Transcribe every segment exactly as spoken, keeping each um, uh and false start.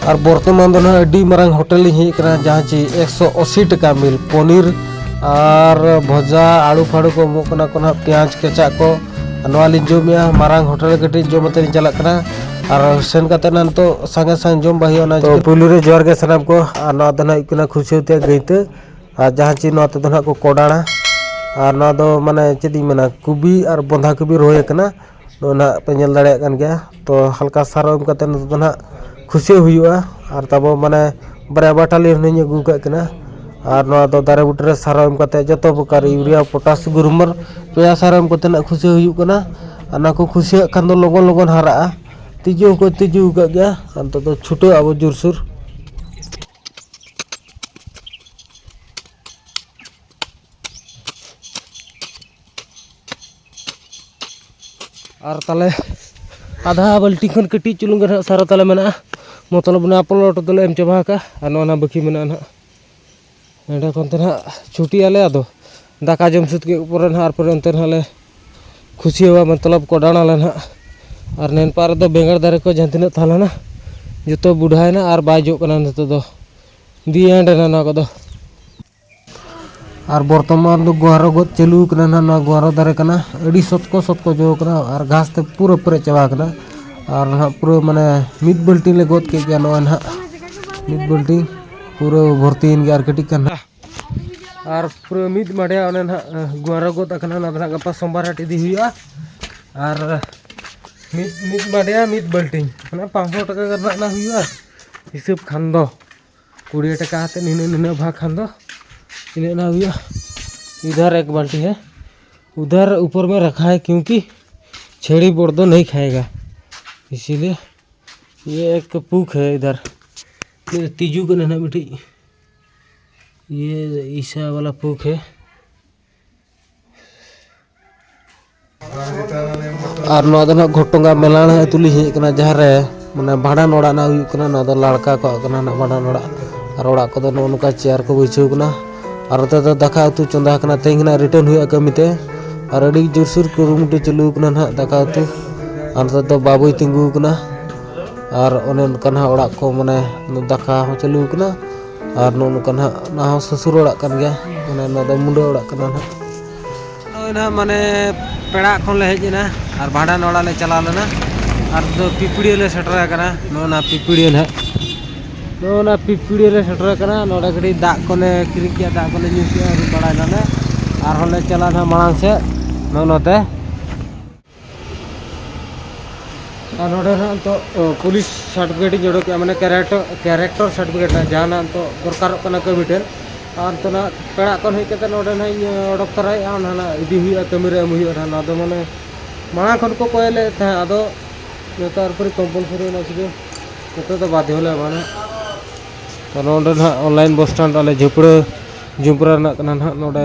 ᱟᱨ ᱵᱚᱨᱛᱚᱢᱟᱱ ᱫᱚ ᱱᱟᱦᱟᱜ ᱟᱹᱰᱤ ᱢᱟᱨᱟᱝ ᱦᱳᱴᱮᱞ ᱞᱤᱧ ᱦᱮᱡ ᱟᱠᱟᱱᱟ, ᱡᱟᱦᱟᱸ ᱪᱮ ᱮᱠᱥᱚ ᱟᱥᱤ ᱴᱟᱠᱟ ᱢᱤᱞ ᱯᱚᱱᱤᱨ ᱟᱨ ᱵᱷᱚᱡᱟ, ᱟᱹᱲᱩ ᱯᱷᱟᱹᱲᱩ ᱠᱚ ᱮᱢᱚᱜ ᱠᱟᱱᱟ ᱠᱚ ᱱᱟᱦᱟᱜ, ᱯᱮᱸᱭᱟᱡᱽ ᱠᱮᱪᱟᱜ ᱠᱚ᱾ ᱱᱚᱣᱟ ᱞᱤᱧ ᱡᱚᱢᱮᱜᱼᱟ, ᱢᱟᱨᱟᱝ ᱦᱳᱴᱮᱞ ᱨᱮ ᱠᱟᱹᱴᱤᱡ ᱡᱚᱢ ᱟᱛᱮ ᱞᱤᱧ ᱪᱟᱞᱟᱜ ᱠᱟᱱᱟ᱾ ᱟᱨ ᱥᱮᱱ ᱠᱟᱛᱮ ᱱᱟᱦᱟᱜ ᱱᱤᱛᱚᱜ ᱥᱟᱸᱜᱮ ᱥᱟᱝ ᱡᱚᱢ ᱵᱟᱭ ᱦᱩᱭᱩᱜᱼᱟ, ᱚᱱᱟ ᱛᱚ ᱪᱤᱠᱟᱹ- ᱯᱩᱭᱞᱩ ᱨᱮ ᱡᱚᱦᱟᱨ ᱜᱮ ᱥᱟᱱᱟᱢ ᱠᱚ᱾ ᱟᱨ ᱱᱚᱣᱟ ᱫᱚ ᱱᱟᱦᱟᱜ ᱦᱩᱭᱩᱜ ᱠᱟᱱᱟ ᱠᱷᱩᱥᱤ ᱛᱮ ᱜᱟᱹᱭᱛᱟᱹ, ᱟᱨ ᱡᱟᱦᱟᱸ ᱪᱮ ᱱᱚᱣᱟ ᱛᱮᱫᱚ ᱱᱟᱦᱟᱜ ᱠᱚ ᱠᱚᱰᱟᱲᱟ᱾ ᱟᱨ ᱱᱚᱣᱟ ᱫᱚ ᱢᱟᱱᱮ ᱪᱮᱫ ᱤᱧ ᱢᱮᱱᱟ, ᱠᱚᱵᱤ ᱟᱨ ᱵᱚᱸᱫᱷᱟ ᱠᱚᱵᱤ ᱨᱚᱦᱚᱭ ᱟᱠᱟᱱᱟ᱾ ᱱᱚᱜᱼᱚᱭ ᱱᱟᱦᱟᱜ ᱯᱮ ᱧᱮᱞ ᱫᱟᱲᱮᱭᱟᱜ ᱠᱟᱱ ᱜᱮᱭᱟ᱾ ᱛᱚ ᱦᱟᱞᱠᱟ ᱥᱟᱨ ᱮᱢ ᱠᱟᱛᱮ ᱱᱚᱛᱮ ᱫᱚ ᱱᱟᱦᱟᱜ ᱠᱷᱩᱥᱭᱟᱹ ᱦᱩᱭᱩᱜᱼᱟ᱾ ᱟᱨ ᱛᱟᱵᱚ ᱢᱟᱱᱮ ᱵᱟᱨᱭᱟ ᱵᱟᱴᱟᱞᱤ ᱦᱚᱸᱧ ᱟᱹᱜᱩ ᱠᱟᱜ ᱠᱟᱱᱟ᱾ ᱟᱨ ᱱᱚᱣᱟ ᱫᱚ ᱫᱟᱨᱮ ᱵᱩᱴᱟᱹ ᱨᱮ ᱥᱟᱨ ᱮᱢ ᱠᱟᱛᱮ ᱡᱚᱛᱚ ᱯᱨᱚᱠᱟᱨ ᱤᱭᱩᱨᱤᱭᱟ, ᱯᱚᱴᱟᱥ, ᱜᱨᱩᱢᱟᱨ, ᱯᱮᱭᱟ ᱥᱟᱨ ᱮᱢ ᱠᱟᱛᱮ ᱱᱟᱜ ᱠᱷᱩᱥᱭᱟᱹ ᱦᱩᱭᱩᱜ ᱠᱟᱱᱟ᱾ ᱚᱱᱟ ᱠᱚ ᱠᱷᱩᱥᱭᱟᱹᱜ ᱠᱷᱟᱱ ᱫᱚ ᱞᱚᱜᱚᱱ ᱞᱚᱜᱚᱱ ᱦᱟᱨᱟᱜᱼᱟ᱾ ᱛᱤᱡᱩ ᱦᱚᱸᱠᱚ ᱛᱤᱡᱩ ᱟᱠᱟᱫ ᱜᱮᱭᱟ᱾ ᱟᱨ ᱱᱤᱛᱚᱜ ᱫᱚ ᱪᱷᱩᱴᱟᱹᱜ ᱟᱵᱚ ᱡᱳᱨᱥᱳᱨ᱾ ᱟᱨ ᱛᱟᱞᱮ ᱟᱫᱷᱟ ᱵᱟᱹᱞᱴᱤ ᱠᱷᱚᱱ ᱠᱟᱹᱴᱤᱡ ᱪᱩᱞᱩᱝ ᱜᱮ ᱱᱟᱦᱟᱜ ᱥᱟᱨ ᱛᱟᱞᱮ ᱢᱮᱱᱟᱜᱼᱟ᱾ ᱢᱚᱛᱞᱚᱵ ᱚᱱᱟ ᱯᱞᱚᱴ ᱫᱚᱞᱮ ᱮᱢ ᱪᱟᱵᱟ ᱟᱠᱟᱫᱼᱟ᱾ ᱟᱨ ᱱᱚᱜᱼᱚ ᱱᱟ ᱵᱟᱹᱠᱤ ᱢᱮᱱᱟᱜᱼᱟ ᱱᱟᱦᱟᱜ᱾ ᱱᱚᱸᱰᱮ ᱠᱷᱚᱱ ᱛᱮ ᱱᱟᱦᱟᱜ ᱪᱷᱩᱴᱤᱜ ᱟᱞᱮ᱾ ᱟᱫᱚ ᱫᱟᱠᱟ ᱡᱚᱢ ᱥᱟᱹᱛ ᱠᱮᱫ ᱯᱚᱨᱮ ᱱᱟᱦᱟᱜ ᱟᱨ ᱯᱚᱨᱮ ᱚᱱᱛᱮ ᱱᱟᱦᱟᱜ ᱞᱮ ᱠᱷᱩᱥᱭᱟᱹᱣᱟ, ᱢᱚᱛᱞᱚᱵ ᱠᱚᱰᱟᱲ ᱟᱞᱮ ᱱᱟᱦᱟᱜ᱾ ᱟᱨ ᱱᱮᱱᱯᱟ ᱨᱮᱫᱚ ᱵᱮᱸᱜᱟᱲ ᱫᱟᱨᱮ ᱠᱚ ᱡᱟᱦᱟᱸ ᱛᱤᱱᱟᱹᱜ ᱛᱟᱦᱮᱸ ᱞᱮᱱᱟ, ᱡᱚᱛᱚ ᱵᱩᱰᱷᱟᱭᱮᱱᱟ ᱟᱨ ᱵᱟᱭ ᱡᱚᱜ ᱠᱟᱱᱟ ᱱᱤᱛᱚᱜ ᱫᱚ᱾ ᱫᱤᱭᱮ ᱮᱱᱰ ᱮᱱᱟ ᱱᱚᱣᱟ ᱠᱚᱫᱚ᱾ ᱟᱨ ᱵᱚᱨᱛᱚᱢᱟᱱ ᱫᱚ ᱜᱩᱣᱟᱨᱚ ᱜᱚᱫ ᱪᱟᱹᱞᱩ ᱠᱟᱱᱟ ᱱᱟᱦᱟᱜ, ᱱᱚᱣᱟ ᱜᱩᱣᱟᱨᱚ ᱫᱟᱨᱮ ᱠᱟᱱᱟ, ᱟᱹᱰᱤ ᱥᱚᱛᱠᱚ ᱥᱚᱛᱠᱚ ᱡᱚ ᱠᱟᱱᱟ ᱟᱨ ᱜᱷᱟᱥ ᱛᱮ ᱯᱩᱨᱟᱹ ᱯᱮᱨᱮᱡ ᱪᱟᱵᱟ ᱠᱟᱱᱟ᱾ ᱟᱨ ᱱᱟᱦᱟᱜ ᱯᱩᱨᱟᱹ ᱢᱟᱱᱮ ᱢᱤᱫ ᱵᱟᱹᱞᱴᱤᱱ ᱞᱮ ᱜᱚᱫ ᱠᱮᱫ ᱜᱮᱭᱟ ᱱᱚᱜᱼᱚᱭ ᱱᱟᱦᱟᱜ, ᱢᱤᱫ ᱵᱟᱹᱞᱴᱤᱱ ᱯᱩᱨᱟᱹ ᱵᱷᱚᱨᱛᱤᱭᱮᱱ ᱜᱮᱭᱟ ᱟᱨ ᱠᱟᱹᱴᱤᱡ ᱠᱟᱱᱟ᱾ ᱟᱨ ᱯᱩᱨᱟᱹ ᱢᱤᱫ ᱢᱟᱰᱮᱭᱟ ᱚᱱᱮ ᱱᱟᱦᱟᱜ ᱜᱩᱣᱟᱨᱚ ᱜᱚᱫ ᱟᱠᱟᱱᱟ, ᱚᱱᱟ ᱫᱚ ᱱᱟᱦᱟᱜ ᱜᱟᱯᱟ ᱥᱳᱢᱵᱟᱨ ᱦᱟᱴ ᱤᱫᱤ ᱦᱩᱭᱩᱜᱼᱟ᱾ ᱟᱨ ᱢᱤᱫ ᱢᱤᱫ ᱢᱟᱰᱮᱭᱟ ᱢᱤᱫ ᱵᱟᱹᱞᱴᱤᱱ, ᱢᱟᱱᱮ ᱯᱟᱸᱪᱥᱚ ᱴᱟᱠᱟ ᱨᱮᱱᱟᱜ ᱱᱟᱦᱟᱜ ᱦᱩᱭᱩᱜᱼᱟ ᱦᱤᱥᱟᱹᱵ ᱠᱷᱟᱱ ᱫᱚ᱾ ᱠᱩᱲᱤ ᱴᱟᱠᱟ ᱠᱟᱛᱮ ᱱᱤᱱᱟᱹᱜ ᱱᱤᱱᱟᱹᱜ ᱵᱷᱟᱜᱽ ᱠᱷᱟᱱ ᱫᱚ ᱛᱤᱱᱟᱹᱜ ᱱᱟᱦᱟᱜ ᱦᱩᱭᱩᱜᱼᱟ? इधर एक बाल्टी है, उधर ऊपर में रखा है, क्योंकि छेड़ी बोर दो नहीं खाएगा, इसीलिए। ये एक पूक है इधर, ᱛᱤᱡᱩ ᱠᱟᱱᱟ ᱱᱟᱦᱟᱜ ᱢᱤᱫᱴᱤᱡ᱾ ये ईसा वाला पूक है। ᱟᱨ ᱱᱚᱣᱟ ᱫᱚ ᱱᱟᱦᱟᱜ ᱜᱷᱚᱴᱚᱝᱜᱟ ᱢᱮᱞᱟᱱ ᱟᱹᱛᱩ ᱞᱤᱧ ᱦᱮᱡ ᱟᱠᱟᱱᱟ, ᱡᱟᱦᱟᱸ ᱨᱮ ᱢᱟᱱᱮ ᱵᱷᱟᱸᱰᱟᱱ ᱚᱲᱟᱜ ᱱᱟᱦᱟᱜ ᱦᱩᱭᱩᱜ ᱠᱟᱱᱟ᱾ ᱱᱚᱣᱟ ᱫᱚ ᱞᱟᱲᱠᱟ ᱠᱚᱣᱟᱜ ᱠᱟᱱᱟ ᱱᱟᱦᱟᱜ ᱵᱷᱟᱸᱰᱟᱱ ᱚᱲᱟᱜ᱾ ᱟᱨ ᱚᱲᱟᱜ ᱠᱚᱫᱚ ᱱᱚᱜᱼᱚ ᱱᱚᱝᱠᱟ ᱪᱮᱭᱟᱨ ᱠᱚ ᱵᱟᱹᱭᱥᱟᱹᱣ ᱠᱟᱱᱟ᱾ ᱟᱨ ᱱᱚᱛᱮ ᱫᱚ ᱫᱟᱠᱟ ᱩᱛᱩ ᱪᱚᱸᱫᱟ ᱟᱠᱟᱱᱟ, ᱛᱮᱦᱮᱧ ᱱᱟᱦᱟᱜ ᱨᱤᱴᱟᱨᱱ ᱦᱩᱭᱩᱜᱼᱟ ᱠᱟᱹᱢᱤ ᱛᱮ᱾ ᱟᱨ ᱟᱹᱰᱤ ᱡᱳᱨᱥᱳᱨ ᱠᱩᱨᱩᱢᱩᱴᱩ ᱪᱟᱹᱞᱩ ᱟᱠᱟᱱᱟ ᱱᱟᱦᱟᱜ ᱫᱟᱠᱟ ᱩᱛᱩ᱾ ᱟᱨ ᱱᱚᱛᱮ ᱫᱚ ᱵᱟᱵᱩᱭ ᱛᱤᱸᱜᱩ ᱟᱠᱟᱱᱟ᱾ ᱟᱨ ᱚᱱᱮ ᱚᱱᱠᱟ ᱱᱟᱦᱟᱜ ᱚᱲᱟᱜ ᱠᱚ, ᱢᱟᱱᱮ ᱫᱟᱠᱟ ᱦᱚᱸ ᱪᱟᱹᱞᱩ ᱟᱠᱟᱱᱟ᱾ ᱟᱨ ᱱᱚᱜᱼᱚ ᱱᱚᱝᱠᱟ ᱱᱟᱦᱟᱜ, ᱚᱱᱟ ᱦᱚᱸ ᱥᱚᱥᱩᱨ ᱚᱲᱟᱜ ᱠᱟᱱ ᱜᱮᱭᱟ, ᱢᱟᱱᱮ ᱱᱚᱣᱟ ᱫᱚ ᱢᱩᱸᱰᱟᱹ ᱚᱲᱟᱜ ᱠᱟᱱᱟ ᱱᱟᱦᱟᱜ᱾ ᱱᱚᱜᱼᱚᱭ ᱱᱟᱦᱟᱜ ᱢᱟᱱᱮ ᱯᱮᱲᱟ ᱠᱷᱚᱱ ᱞᱮ ᱦᱮᱡ ᱮᱱᱟ ᱟᱨ ᱵᱷᱟᱸᱰᱟᱱ ᱚᱲᱟᱜ ᱞᱮ ᱪᱟᱞᱟᱣ ᱞᱮᱱᱟ᱾ ᱟᱨ ᱫᱚ ᱯᱤᱯᱤᱲᱤᱭᱟᱹ ᱞᱮ ᱥᱮᱴᱮᱨ ᱟᱠᱟᱱᱟ, ᱱᱚᱜᱼᱚ ᱱᱟ ᱯᱤᱯᱤᱲᱤᱭᱟᱹ ᱱᱟᱦᱟᱜ᱾ ᱱᱚᱜᱼᱚ ᱱᱟ ᱯᱤᱯᱤᱲᱤᱭᱟᱹ ᱞᱮ ᱥᱮᱴᱮᱨ ᱟᱠᱟᱱᱟ᱾ ᱱᱚᱰᱮ ᱠᱟᱹᱴᱤᱡ ᱫᱟᱜ ᱠᱚᱞᱮ ᱠᱤᱨᱤᱧ ᱠᱮᱜᱼᱟ, ᱫᱟᱜ ᱠᱚᱞᱮ ᱧᱩ ᱠᱮᱜᱼᱟ, ᱟᱹᱨᱩᱵ ᱵᱟᱲᱟᱭ ᱱᱟᱞᱮ᱾ ᱟᱨᱦᱚᱸ ᱞᱮ ᱪᱟᱞᱟᱜᱼᱟ ᱱᱟᱦᱟᱜ ᱢᱟᱲᱟᱝ ᱥᱮᱫ, ᱱᱚᱜᱼᱚ ᱱᱚᱛᱮ᱾ ᱟᱨ ᱱᱚᱰᱮ ᱱᱟᱦᱟᱜ ᱱᱤᱛᱚᱜ, ᱚ, ᱯᱩᱞᱤᱥ ᱥᱟᱨᱴᱤᱯᱷᱤᱠᱮᱴ ᱤᱧ ᱚᱰᱚᱠᱮᱜᱼᱟ, ᱢᱟᱱᱮ ᱠᱮᱨᱮᱠᱴᱚᱨ, ᱠᱮᱨᱮᱠᱴᱚᱨ ᱥᱟᱨᱴᱤᱯᱷᱤᱠᱮᱴ ᱱᱟᱦᱟᱜ, ᱡᱟᱦᱟᱸ ᱱᱟᱦᱟᱜ ᱱᱤᱛᱚᱜ ᱫᱚᱨᱠᱟᱨᱚᱜ ᱠᱟᱱᱟ ᱠᱟᱹᱢᱤ ᱴᱷᱮᱱ᱾ ᱟᱨ ᱱᱤᱛᱚᱜ ᱱᱟᱦᱟᱜ ᱯᱮᱲᱟ ᱠᱷᱚᱱ ᱦᱮᱡ ᱠᱟᱛᱮ ᱱᱚᱰᱮ ᱱᱟᱦᱟᱜ ᱤᱧ, ᱚ, ᱚᱰᱚᱠ ᱛᱚᱨᱟᱭᱮᱜᱼᱟ, ᱚᱱᱟ ᱱᱟᱦᱟᱜ ᱤᱫᱤ ᱦᱩᱭᱩᱜᱼᱟ, ᱠᱟᱹᱢᱤ ᱨᱮ ᱮᱢ ᱦᱩᱭᱩᱜᱼᱟ ᱱᱟᱦᱟᱜ᱾ ᱱᱚᱣᱟ ᱫᱚ ᱢᱟᱱᱮ ᱢᱟᱲᱟᱝ ᱠᱷᱚᱱ ᱠᱚ ᱠᱚᱭ ᱞᱮᱫ ᱛᱟᱦᱮᱸᱫ, ᱟᱫᱚ ᱱᱮᱛᱟᱨ ᱯᱚᱨᱮ ᱠᱚᱢᱯᱟᱞᱥᱟᱨᱤ ᱚᱱᱟ ᱪᱤᱠᱟᱹ ᱱᱤᱛᱚᱜ ᱫᱚ ᱵᱟᱫᱷᱭᱚ ᱞᱮ ᱮᱢᱟ ᱱᱟᱦᱟᱜ᱾ ᱛᱚ ᱱᱚᱰᱮ ᱱᱟᱦᱟᱜ ᱚᱱᱞᱟᱭᱤᱱ ᱵᱚᱥ ᱥᱴᱮᱱᱰ ᱟᱞᱮ ᱡᱷᱟᱹᱯᱲᱟᱹ ᱡᱩᱢᱯᱨᱟ ᱨᱮᱱᱟᱜ ᱠᱟᱱᱟ ᱱᱟᱦᱟᱜ ᱱᱚᱰᱮ᱾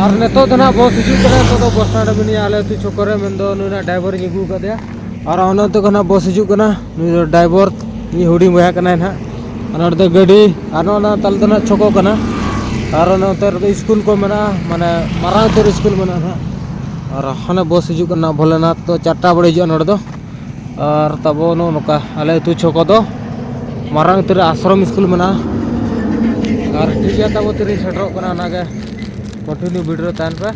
ᱟᱨ ᱱᱤᱛᱚᱜ ᱫᱚ ᱱᱟᱦᱟᱜ ᱵᱚᱥ ᱦᱤᱡᱩᱜ ᱠᱟᱱᱟ, ᱱᱤᱛᱚᱜ ᱫᱚ ᱵᱚᱥ ᱥᱴᱮᱱᱰ ᱨᱮ ᱢᱤᱱᱟᱹᱧᱟ, ᱟᱞᱮ ᱟᱹᱛᱩ ᱪᱷᱚᱠᱚ ᱨᱮ, ᱢᱮᱱᱫᱚ ᱱᱩᱭ ᱱᱟᱦᱟᱜ ᱰᱨᱟᱭᱵᱷᱟᱨ ᱤᱧ ᱟᱹᱜᱩ ᱟᱠᱟᱫᱮᱭᱟ᱾ ᱟᱨ ᱚᱱᱟ ᱟᱹᱛᱩ ᱠᱷᱚᱱᱟᱜ ᱵᱚᱥ ᱦᱤᱡᱩᱜ ᱠᱟᱱᱟ, ᱱᱩᱭ ᱫᱚ ᱰᱨᱟᱭᱵᱷᱟᱨ, ᱤᱧ ᱦᱩᱰᱤᱧ ᱵᱚᱭᱦᱟ ᱠᱟᱱᱟᱭ ᱱᱟᱦᱟᱜ᱾ ᱟᱨ ᱱᱚᱰᱮ ᱫᱚ ᱜᱟᱹᱰᱤ, ᱟᱨ ᱱᱚᱜᱼᱚ ᱱᱟ ᱛᱟᱞᱮ ᱫᱚ ᱱᱟᱦᱟᱜ ᱪᱷᱚᱠᱚ ᱠᱟᱱᱟ᱾ ᱟᱨ ᱚᱱᱟ ᱚᱱᱛᱮ ᱨᱮᱫᱚ ᱥᱠᱩᱞ ᱠᱚ ᱢᱮᱱᱟᱜᱼᱟ, ᱢᱟᱱᱮ ᱢᱟᱨᱟᱝ ᱩᱛᱟᱹᱨ ᱥᱠᱩᱞ ᱢᱮᱱᱟᱜᱼᱟ ᱱᱟᱦᱟᱜ᱾ ᱟᱨ ᱦᱟᱱᱮ ᱵᱚᱥ ᱦᱤᱡᱩᱜ ᱠᱟᱱᱟ ᱵᱷᱳᱞᱮᱱᱟᱛᱷ, ᱫᱚ ᱪᱟᱨᱴᱟ ᱵᱟᱡᱮ ᱦᱤᱡᱩᱜᱼᱟ ᱱᱚᱰᱮ ᱫᱚ᱾ ᱟᱨ ᱛᱟᱵᱚ ᱱᱚᱜᱼᱚ ᱱᱚᱝᱠᱟ ᱟᱞᱮ ᱟᱹᱛᱩ ᱪᱷᱚᱠᱚ ᱫᱚ ᱢᱟᱨᱟᱝ ᱩᱛᱟᱹᱨ ᱟᱥᱨᱚᱢ ᱥᱠᱩᱞ ᱢᱮᱱᱟᱜᱼᱟ᱾ ᱟᱨ ᱴᱷᱤᱠ ᱜᱮᱭᱟ, ᱛᱟᱵᱚ ᱛᱤᱨᱤᱧ ᱥᱮᱴᱮᱨᱚᱜ ᱠᱟᱱᱟ, ᱚᱱᱟᱜᱮ ᱠᱚᱱᱴᱤᱱᱤᱭᱩ ᱵᱷᱤᱰᱤᱭᱳ ᱨᱮ ᱛᱟᱦᱮᱱ ᱯᱮ᱾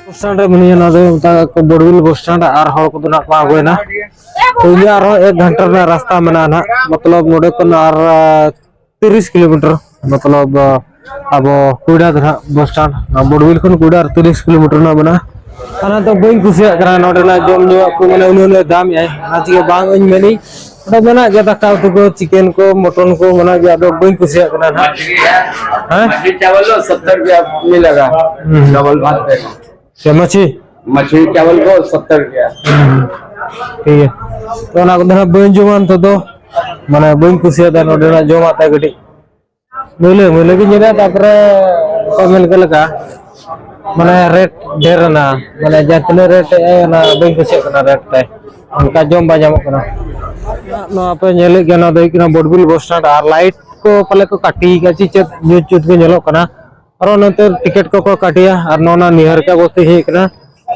ᱵᱚᱥ ᱥᱴᱮᱱᱰ ᱨᱮ ᱢᱤᱱᱟᱹᱧᱟ, ᱱᱚᱣᱟ ᱫᱚ ᱢᱮᱛᱟᱜ ᱠᱚ ᱵᱚᱲᱵᱤᱞ ᱵᱚᱥ ᱥᱴᱮᱱᱰ, ᱟᱨ ᱦᱚᱲ ᱠᱚᱫᱚ ᱱᱟᱜ ᱠᱚ ᱟᱬᱜᱚᱭᱮᱱᱟ᱾ ᱛᱚ ᱤᱧᱟᱹᱜ ᱟᱨᱦᱚᱸ ᱮᱠ ᱜᱷᱚᱱᱴᱟ ᱨᱮᱱᱟᱜ ᱨᱟᱥᱛᱟ ᱢᱮᱱᱟᱜᱼᱟ ᱱᱟᱜ, ᱢᱚᱛᱞᱚᱵ ᱱᱚᱰᱮ ᱠᱷᱚᱱ ᱟᱨ ᱛᱤᱨᱤᱥ ᱠᱤᱞᱳᱢᱤᱴᱟᱨ, ᱢᱚᱛᱞᱚᱵ, ᱟᱵᱚ ᱠᱩᱭᱰᱟ ᱫᱚ ᱱᱟᱦᱟᱜ ᱵᱚᱥ ᱥᱴᱮᱱᱰ, ᱵᱚᱰᱣᱤᱞ ᱠᱷᱚᱱ ᱠᱩᱭᱰᱟ ᱟᱨ ᱛᱤᱨᱤᱥ ᱠᱤᱞᱳᱢᱤᱴᱟᱨ ᱨᱮᱱᱟᱜ ᱢᱮᱱᱟᱜᱼᱟ᱾ ᱚᱱᱟ ᱫᱚ ᱵᱟᱹᱧ ᱠᱩᱥᱤᱭᱟᱜ ᱠᱟᱱᱟ, ᱱᱚᱰᱮᱱᱟᱜ ᱡᱚᱢ ᱧᱩᱣᱟᱜ ᱠᱚ, ᱢᱟᱱᱮ, ᱩᱱᱟᱹᱜ ᱩᱱᱟᱹᱜ ᱫᱟᱢ ᱮᱜᱼᱟᱭ, ᱚᱱᱟ ᱪᱤᱠᱟᱹ ᱵᱟᱝ ᱤᱧ ᱢᱮᱱᱤᱧ᱾ ᱚᱸᱰᱮ ᱢᱮᱱᱟᱜ ᱜᱮᱭᱟ ᱫᱟᱠᱟ ᱩᱛᱩ ᱠᱚ, ᱪᱤᱠᱮᱱ ᱠᱚ, ᱢᱚᱴᱚᱱ ᱠᱚ ᱢᱮᱱᱟᱜ ᱜᱮᱭᱟ, ᱟᱫᱚ ᱵᱟᱹᱧ ᱠᱩᱥᱤᱭᱟᱜ ᱠᱟᱱᱟ ᱱᱟᱦᱟᱜ᱾ ᱦᱮᱸ? ᱢᱟᱹᱪᱷᱤ ᱪᱟᱣᱟᱞ ᱫᱚ ᱥᱚᱛᱛᱚᱨ ᱨᱩᱯᱤᱭᱟ ᱢᱤᱞᱮᱜᱟ, ᱦᱩᱸ᱾ ᱰᱚᱵᱚᱞ ᱵᱷᱟᱛ ᱫᱮᱜᱟ᱾ ᱥᱮ ᱢᱟᱹᱪᱷᱤ? ᱢᱟᱹᱪᱷᱤ ᱪᱟᱣᱟᱞ ᱠᱚ ᱥᱚᱛᱛᱚᱨ ᱨᱩᱯᱤᱭᱟ᱾ ᱦᱩᱸ, ᱴᱷᱤᱠ ᱜᱮᱭᱟ᱾ ᱛᱚ ᱚᱱᱟ ᱠᱚᱫᱚ ᱱᱟᱦᱟᱜ ᱵᱟᱹᱧ ᱡᱚᱢᱟ ᱱᱤᱛᱚᱜ ᱫᱚ, ᱢᱟᱱᱮ ᱵᱟᱹᱧ ᱠᱩᱥᱤᱭᱟᱫᱟ ᱱᱚᱰᱮᱱᱟᱜ ᱡᱚᱢᱟᱜ ᱛᱟᱭ ᱠᱟᱹᱴᱤᱡ᱾ ᱢᱟᱹᱭᱞᱟᱹ, ᱢᱟᱹᱭᱞᱟᱹ ᱜᱤᱧ ᱧᱮᱞᱮᱫ, ᱛᱟᱨᱯᱚᱨᱮ ᱚᱠᱚᱭ ᱢᱮᱱ ᱠᱮᱫ ᱞᱮᱠᱟ, ᱢᱟᱱᱮ ᱨᱮᱴ ᱰᱷᱮᱨ ᱮᱱᱟ, ᱢᱟᱱᱮ ᱡᱟᱦᱟᱸ ᱛᱤᱱᱟᱹᱜ ᱨᱮᱴ ᱮᱜᱼᱟᱭ ᱚᱱᱟ ᱵᱟᱹᱧ ᱠᱩᱥᱤᱭᱟᱜ ᱠᱟᱱᱟ ᱨᱮᱴ ᱛᱟᱭ, ᱚᱱᱠᱟ ᱡᱚᱢ ᱵᱟᱭ ᱧᱟᱢᱚᱜ ᱠᱟᱱᱟ᱾ ᱱᱚᱣᱟ ᱯᱮ ᱧᱮᱞᱮᱫ ᱜᱮᱭᱟ, ᱱᱚᱣᱟ ᱫᱚ ᱦᱩᱭᱩᱜ ᱠᱟᱱᱟ ᱵᱚᱰᱵᱤᱞ ᱵᱚᱥ ᱥᱴᱮᱱᱰ ᱟᱨ ᱞᱟᱭᱤᱴ ᱠᱚ ᱯᱟᱞᱮ ᱠᱚ ᱠᱟᱹᱴᱤ ᱠᱟᱜ ᱪᱮ ᱪᱮᱫ ᱧᱩᱛ ᱧᱩᱛ ᱜᱮ ᱧᱮᱞᱚᱜ ᱠᱟᱱᱟ᱾ ᱟᱨᱚ ᱱᱚᱛᱮ ᱴᱤᱠᱤᱴ ᱠᱚᱠᱚ ᱠᱟᱹᱴᱤᱭᱟ ᱟᱨ ᱱᱚᱜᱼᱚ ᱱᱟ ᱱᱤᱦᱟᱨ ᱠᱟ ᱵᱚᱥᱛᱤ ᱦᱮᱡ ᱠᱟᱱᱟ᱾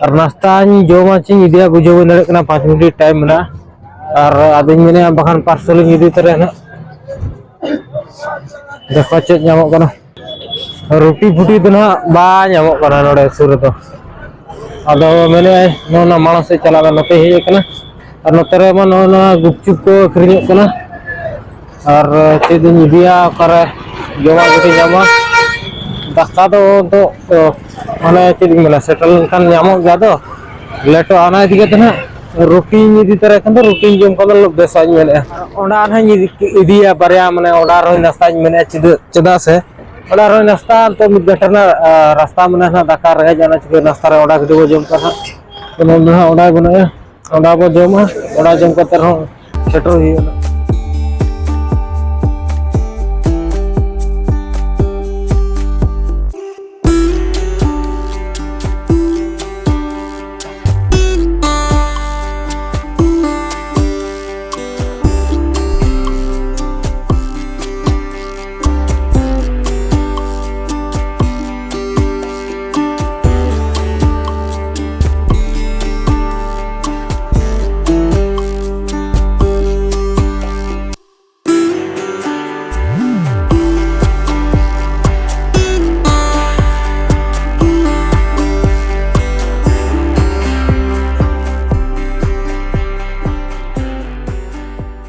ᱟᱨ ᱱᱟᱥᱛᱟᱧ ᱡᱚᱢᱟ ᱪᱮᱧ ᱤᱫᱤᱭᱟ ᱵᱩᱡᱷᱟᱹᱣ ᱵᱟᱹᱧ ᱫᱟᱲᱮᱭᱟᱜ ᱠᱟᱱᱟ, ᱯᱟᱸᱪ ᱢᱤᱱᱤᱴ ᱴᱟᱭᱤᱢ ᱢᱮᱱᱟᱜᱼᱟ᱾ ᱟᱨ ᱟᱫᱚᱧ ᱢᱮᱱᱮᱫᱼᱟ ᱵᱟᱠᱷᱟᱱ ᱯᱟᱨᱥᱮᱞᱤᱧ ᱤᱫᱤ ᱛᱚᱨᱟᱭᱟ ᱱᱟᱦᱟᱜ, ᱫᱮᱠᱷᱟ ᱪᱮᱫ ᱧᱟᱢᱚᱜ ᱠᱟᱱᱟ᱾ ᱨᱩᱴᱤ ᱯᱷᱩᱴᱤ ᱫᱚ ᱱᱟᱦᱟᱜ ᱵᱟᱭ ᱧᱟᱢᱚᱜ ᱠᱟᱱᱟ ᱱᱚᱰᱮ ᱥᱩᱨ ᱨᱮᱫᱚ᱾ ᱟᱫᱚ ᱢᱮᱱᱮᱫᱼᱟᱭ ᱱᱚᱜᱼᱚ ᱱᱟ ᱢᱟᱲᱟᱝ ᱥᱮᱫ ᱪᱟᱞᱟᱜ ᱢᱮ, ᱱᱚᱛᱮ ᱦᱮᱡ ᱟᱠᱟᱱᱟ᱾ ᱟᱨ ᱱᱚᱛᱮ ᱨᱮᱢᱟ ᱱᱚᱜᱼᱚ ᱱᱟ ᱜᱩᱯᱪᱩᱯ ᱠᱚ ᱟᱹᱠᱷᱨᱤᱧᱚᱜ ᱠᱟᱱᱟ᱾ ᱟᱨ ᱪᱮᱫ ᱤᱧ ᱤᱫᱤᱭᱟ, ᱚᱠᱟᱨᱮ ᱡᱚᱢᱟᱜ ᱠᱟᱹᱴᱤᱡ ᱧᱟᱢᱟ? ᱫᱟᱠᱟ ᱫᱚ ᱱᱤᱛᱚᱜ, ᱚ, ᱢᱟᱱᱮ ᱪᱮᱫ ᱤᱧ ᱢᱮᱱᱟ, ᱥᱮᱴᱮᱨ ᱞᱮᱱᱠᱷᱟᱱ ᱧᱟᱢᱚᱜ ᱜᱮᱭᱟ, ᱟᱫᱚ ᱞᱮᱴᱚᱜᱼᱟ᱾ ᱚᱱᱟ ᱤᱫᱤ ᱠᱟᱛᱮ ᱱᱟᱦᱟᱜ ᱨᱩᱴᱤᱧ ᱤᱫᱤ ᱛᱚᱨᱟᱭ ᱠᱷᱟᱱ ᱫᱚ ᱨᱩᱴᱤᱧ ᱡᱚᱢ ᱠᱷᱟᱱ ᱫᱚ ᱵᱮᱥᱟᱜ ᱤᱧ ᱢᱮᱱᱮᱫᱼᱟ᱾ ᱚᱸᱰᱮ ᱟᱨᱦᱚᱸᱧ ᱤᱫᱤ, ᱤᱫᱤᱭᱟ ᱵᱟᱨᱭᱟ, ᱢᱟᱱᱮ ᱚᱸᱰᱮ ᱟᱨᱦᱚᱸ ᱱᱟᱥᱛᱟᱧ ᱢᱮᱱᱮᱫᱼᱟ, ᱪᱮᱫᱟᱜ, ᱪᱮᱫᱟᱜ ᱥᱮ ᱚᱸᱰᱮ ᱟᱨᱦᱚᱸ ᱱᱟᱥᱛᱟ ᱱᱤᱛᱚᱜ ᱢᱤᱫ ᱜᱷᱚᱱᱴᱟ ᱨᱮᱱᱟᱜ, ᱟ, ᱨᱟᱥᱛᱟ ᱢᱮᱱᱟᱜᱼᱟ ᱱᱟᱦᱟᱜ, ᱫᱟᱠᱟ ᱨᱮᱸᱜᱮᱡ ᱚᱱᱟ ᱪᱤᱠᱟᱹ ᱱᱟᱥᱛᱟ ᱨᱮ ᱚᱸᱰᱮ ᱠᱟᱹᱴᱤᱡ ᱵᱚ ᱡᱚᱢ ᱠᱟᱜᱼᱟ ᱱᱟᱦᱟᱜ᱾ ᱱᱚᱰᱮ ᱦᱟᱸᱜ ᱚᱸᱰᱮ ᱵᱟᱹᱱᱩᱜᱼᱟ, ᱚᱸᱰᱮ ᱵᱚ ᱡᱚᱢᱟ, ᱚᱸᱰᱮ ᱡᱚᱢ ᱠᱟᱛᱮ ᱨᱮᱦᱚᱸ ᱥᱮᱴᱮᱨ ᱦᱩᱭᱩᱜᱼᱟ᱾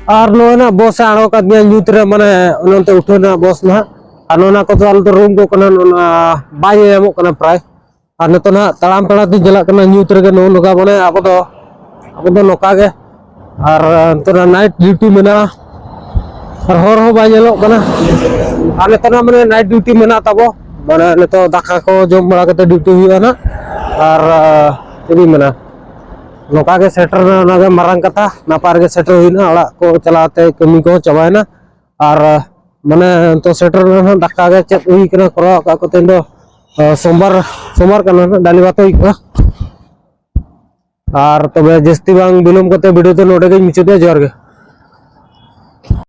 ᱟᱨ ᱱᱚᱜᱼᱚᱭ ᱱᱟᱜ ᱵᱚᱥ ᱮ ᱟᱬᱜᱚ ᱠᱟᱫᱤᱧᱟ ᱧᱩᱛ ᱨᱮ, ᱢᱟᱱᱮ ᱚᱱᱮ ᱚᱱᱛᱮ ᱩᱴᱷᱟᱹᱣ ᱱᱟᱜ ᱵᱚᱥ ᱱᱟᱦᱟᱜ᱾ ᱟᱨ ᱱᱚᱜᱼᱚ ᱱᱟ ᱠᱚᱫᱚ ᱟᱞᱮ ᱫᱚ ᱨᱩᱢ ᱠᱚ ᱠᱟᱱᱟ, ᱱᱚᱜᱼᱚ ᱱᱟ ᱵᱟᱭ ᱧᱟᱢᱚᱜ ᱠᱟᱱᱟ ᱯᱨᱟᱭ᱾ ᱟᱨ ᱱᱤᱛᱚᱜ ᱱᱟᱦᱟᱜ ᱛᱟᱲᱟᱢ ᱛᱟᱲᱟᱢ ᱛᱤᱧ ᱪᱟᱞᱟᱜ ᱠᱟᱱᱟ ᱧᱩᱛ ᱨᱮᱜᱮ, ᱱᱚᱜᱼᱚ ᱱᱚᱝᱠᱟ, ᱢᱟᱱᱮ ᱟᱵᱚ ᱫᱚ, ᱟᱵᱚ ᱫᱚ ᱱᱚᱝᱠᱟ ᱜᱮ᱾ ᱟᱨ ᱱᱤᱛᱚᱜ ᱱᱟᱜ ᱱᱟᱭᱤᱴ ᱰᱤᱭᱩᱴᱤ ᱢᱮᱱᱟᱜᱼᱟ, ᱟᱨ ᱦᱚᱨ ᱦᱚᱸ ᱵᱟᱭ ᱧᱮᱞᱚᱜ ᱠᱟᱱᱟ᱾ ᱟᱨ ᱱᱤᱛᱚᱜ ᱱᱟᱜ ᱢᱟᱱᱮ ᱱᱟᱭᱤᱴ ᱰᱤᱭᱩᱴᱤ ᱢᱮᱱᱟᱜ ᱛᱟᱵᱚ, ᱢᱟᱱᱮ ᱱᱤᱛᱚᱜ ᱫᱟᱠᱟ ᱠᱚ ᱡᱚᱢ ᱵᱟᱲᱟ ᱠᱟᱛᱮ ᱰᱤᱭᱩᱴᱤ ᱦᱩᱭᱩᱜᱼᱟ ᱱᱟᱜ᱾ ᱟᱨ ᱪᱮᱫ ᱤᱧ ᱢᱮᱱᱟ, ᱱᱚᱝᱠᱟ ᱜᱮ ᱥᱮᱴᱮᱨ ᱨᱮᱱᱟᱜ ᱚᱱᱟ ᱜᱮ ᱢᱟᱨᱟᱝ ᱠᱟᱛᱷᱟ, ᱱᱟᱯᱟᱭ ᱨᱮᱜᱮ ᱥᱮᱴᱮᱨ ᱦᱩᱭᱱᱟ, ᱚᱲᱟᱜ ᱠᱚ ᱪᱟᱞᱟᱣ ᱛᱮ ᱠᱟᱹᱢᱤ ᱠᱚᱦᱚᱸ ᱪᱟᱵᱟᱭᱮᱱᱟ᱾ ᱟᱨ ᱢᱟᱱᱮ ᱱᱤᱛᱚᱜ ᱥᱮᱴᱮᱨ ᱨᱮᱱᱟᱜ ᱦᱚᱸ ᱫᱟᱠᱟ ᱜᱮ ᱪᱮᱫ ᱦᱩᱭ ᱠᱟᱱᱟ, ᱠᱚᱨᱟᱣ ᱟᱠᱟᱫ ᱠᱚ ᱛᱮᱦᱮᱧ ᱫᱚ, ᱟ, ᱥᱳᱢᱵᱟᱨ, ᱥᱳᱢᱵᱟᱨ ᱠᱟᱱᱟ ᱱᱟᱜ, ᱰᱟᱞᱤ ᱵᱷᱟᱛ ᱦᱩᱭ ᱠᱟᱱᱟ᱾ ᱟᱨ ᱛᱚᱵᱮ ᱡᱟᱹᱥᱛᱤ ᱵᱟᱝ ᱵᱤᱞᱚᱢ ᱠᱟᱛᱮ ᱵᱷᱤᱰᱤᱭᱳ ᱫᱚ ᱱᱚᱰᱮ ᱜᱮᱧ ᱢᱩᱪᱟᱹᱫᱟ᱾ ᱡᱚᱦᱟᱨ ᱜᱮ᱾